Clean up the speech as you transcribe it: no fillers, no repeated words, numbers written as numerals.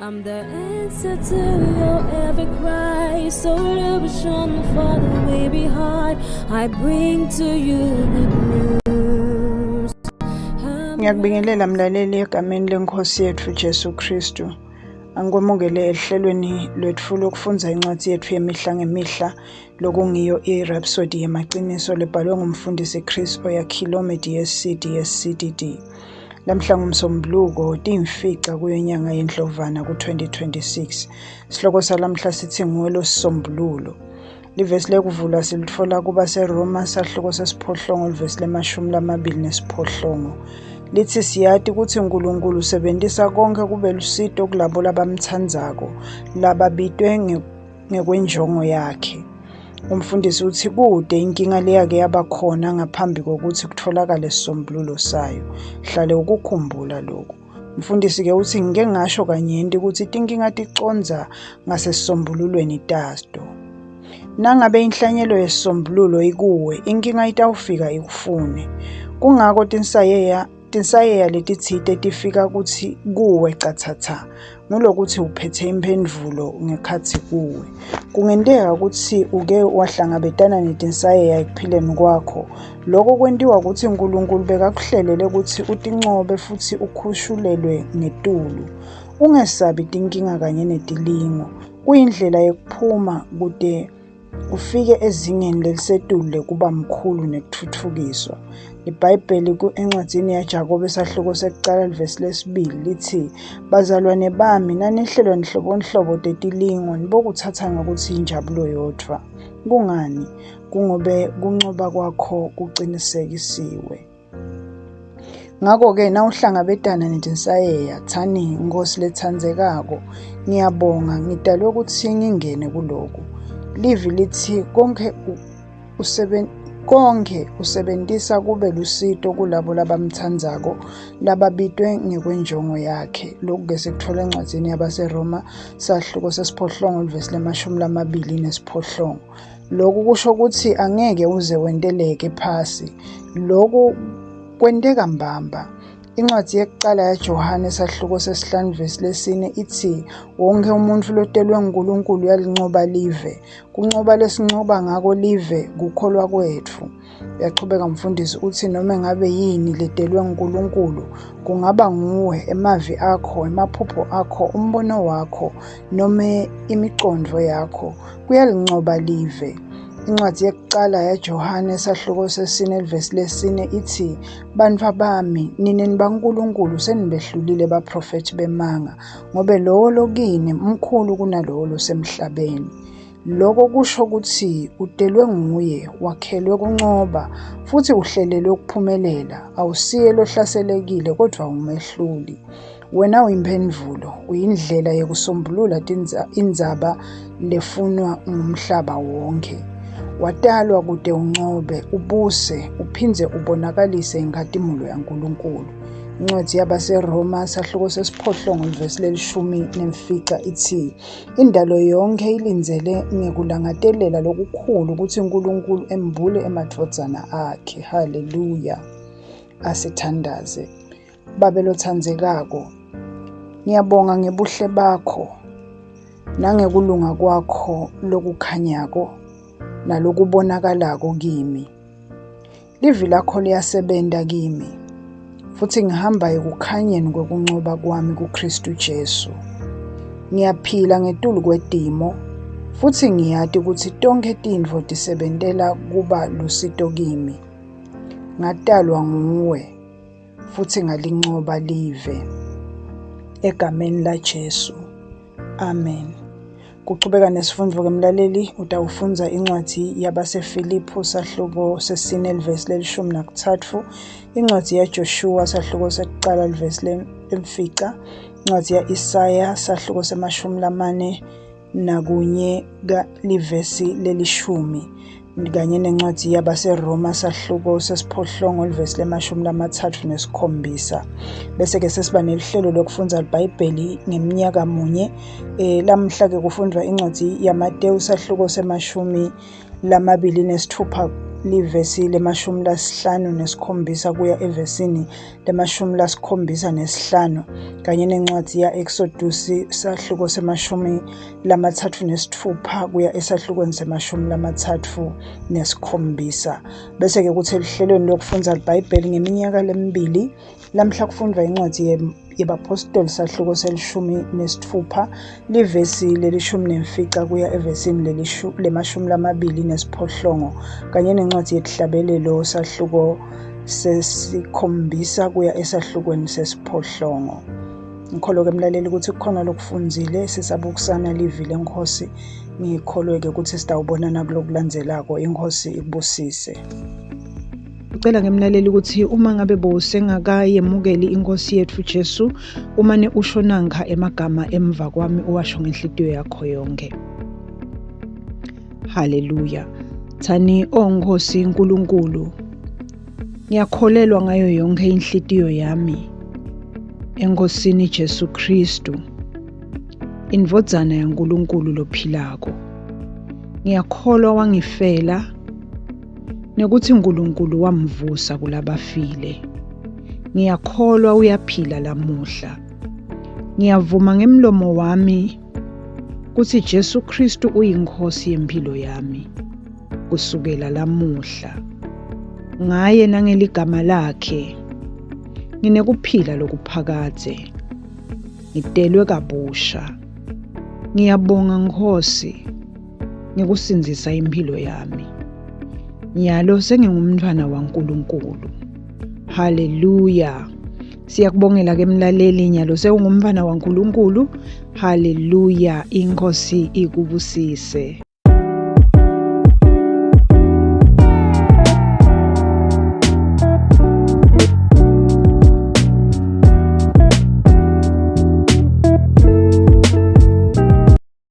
I'm the answer to your every cry, solution for the weary heart. I bring to you good news. Ngiyakubingelela mlaleli egameni lenkosi yethu Jesu Kristu. Angikwemukele ehlelweni lwetfu lokufundza incwadi yetfu yemihla ngemihla lokungiyo i-Rhapsody yemaciniso lebhalwe ngumfundisi Chris Oyakhilome DSC DSCDD. Lamhla nguMsombuluko tiyimfica kuyo inyanga yeNdlovana ku-2026. Sihloko salamhla sithi nguwe losisombululo. Livesi lekuvula silitfola kubaseRoma sahluko sesiphohlongo livesi lemashumi lamabili nesiphohlongo. Lithi siyati kutsi uNkulunkulu usebentisa konkhe kube lusito kulabo labamtsandzako, lababitwe ngekwenjongo yakhe. Umfundisi uthi kute inkinga leyake yaba khona ngaphambi kokuthi kutholakale isisombululo sayo. Hlale ukukhumbula lokhu. Mfundisi-ke uthi ngike ngasho kanyenti ukuthi tinkinga ticondza ngasesisombululweni tato. Nangabe inhlanyelo yesisombululo ikuwe, inkinga itawufika ikufune. Kungako tinsayeya Tinsayeya letitsite tifika kutsi kuwe catsatsa ngulokuthi uphethe imphendvulo ngekhatsi kuwe. Kungenteka kutsi uke wahlangabetana netinsayeya ekuphileni kwakho. Loko kwentiwa kutsi Nkulunkulu bekakuhlelele kutsi utincobe futsi ukhushulelwe ngetulu. Ungesabi tinkinga kanye netilingo. Kuyindlela yekuphuma kute ufike ezingeni lelisetulu lekuba mkhulu nekutfutfukiswa. IBhayibheli encwadzini yaJakobe sahluko sekucala livesi lesibili litsi, Bazalwane bami, nanehlelwa nhlobonhlobo tetilingo, nibokutsatsa ngekutsi injabulo yodvwa. Kungani? Kungobe kuncoba kwakho kucinisekisiwe. Ngako-ke nawuhlangabetana netinsayeya, tsani, Nkhosi letsandzekako, ngiyabonga, ngidalwe kutsi ngingene kuloku. Livi litsi konkhe konkhe usebentisa kube lusito kulabo labamtsandzako, lababitwe ngekwenjongo yakhe. Lokhu-ke sikutfola encwadzini yabaseRoma, sahluko sesiphohlongo, livesi lemashumi lamabili nesiphohlongo. Loku kusho kutsi angeke uze wenteleke phasi. Loku kwenteka mbamba. Incwadzi yekucala yaJohane sahluko sesihlanu vesi lesine itsi wonkhe umuntfu lotelwe nguNkulunkulu uyalincoba live. Kuncoba lesincoba ngako live kukholwa kwetfu. Uyachubeka mfundisi utsi nome ngabe yini letelwe nguNkulunkulu, kungaba nguwe, emavi akho, emaphupho akho, umbono wakho nome imicondvo yakho, kuyalincoba live. Incwadzi yekucala yaJohane sahluko sesine livesi lesine itsi, Bantfwa bami, nine nibaNkulunkulu senibehlulile baprofethi bemanga, ngobe lowo lokini mkhulu kunalowo losemhlabeni. Loko kusho kutsi utelwe nguye, wakhelwe kuncoba, futsi uhlelelwe ukuphumelela. Awusiye lohlaselekile kodvwa umehluli. Wena uyimphendvulo, uyindlela yekusombulula indzaba lefunwa ngumhlaba wonkhe. Watalwa kute uncobe, ubuse, uphindze ubonakalise inkhatimulo yaNkulunkulu. Incwadzi yabaseRoma sahluko sesiphohlongo livesi lelishumi nemfica itsi Indalo yonkhe ilindzele ngekulangatelela lokukhulu kutsi uNkulunkulu embule emadvodzana akhe. Haleluya. Asithandaze. Babe lotsandzekako, ngiyabonga ngebuhle bakho nangekulunga kwakho lokukhanyako nalokubonakalako kimi. Livi lakho liyasebenta kimi, futsi ngihamba ekukhanyeni kwekuncoba kwami kuKhristu Jesu. Ngiyaphila ngetulu kwetimo, futsi ngiyati kutsi tonkhe tintfo tisebentela kuba lusito kimi. Ngatalwa nguwe, futsi ngalincoba live. Egameni laJesu. Amen. Kuchubeka nesifundvo ke mlaleli utawufundza incwadzi yabaseFiliphu sahluko sesine livesi lelishumi nakutsatfu, incwadzi yaJoshuwa sahluko sekucala livesi lemfica, incwadzi ya-Isaya sahluko semashumi lamane nakunye livesi lelishumi kanye nencwadzi yabaseRoma sahluko sesiphohlongo livesi lemashumi 37. Bese-ke sesiba neluhlelo lokufundza liBhayibheli ngemnyaka munye. E, lamuhla-ke kufundvwa incwadzi yaMatewu sahluko semashumi 26 livesi lemashumi lasihlanu nesikhombisa kuya evesini lemashumi lasikhombisa nesihlanu kanye nencwadzi ya-Eksodusi sahluko semashumi 36 kuya esahlukweni semashumi 37. Bese-ke kuthi eluhlelweni lokufundza liBhayibheli ngeminyaka lemibili lamhla kufundvwa incwadzi yebaphostoli sahluko selishumi nesitfupha livesi lelishumi nemfica kuya evesini lemashumi lamabili nesiphohlongo kanye nencwadzi yetihlabelelo sahluko sesikhombisa kuya esahlukweni sesiphohlongo. Ngikholwe-ke mlaleli ukuthi kukhona lokufundzile sisabukisana livi leNkhosi. Ngikholwe-ke ukuthi sitawubonana kulokulandzelako. INkhosi ikubusise. Ngicela ke mlaleli ukuthi uma ngabe bowusengakayemukeli iNkosi yethu Jesu, umane usho nankha emagama emva kwami uwasho ngenhlitiyo yakho yonke. Haleluya. Thani, O Nkosi Nkulunkulu, ngiyakholelwa ngayo yonke inhlitiyo yami eNkosini Jesu Kristu, indvodzana yaNkulunkulu lophilako. Ngiyakholwa wangifela nekuthi uNkulunkulu wamvusa kulabafile. Ngiyakholwa uyaphila lamuhla. Ngiyavuma ngemlomo wami kutsi Jesu Kristu uyiNkhosi yemphilo yami kusukela lamuhla. Ngaye nangeligama lakhe nginekuphila lokuphakadze. Ngitelwe kabusha. Ngiyabonga Nkhosi ngekusindzisa imphilo yami. Nyalo sengingumntfwana waNkulunkulu. Haleluya. Siyakubongela ke mlaleli nyalo sewungumntfwana waNkulunkulu. Haleluya. INkhosi ikubusise.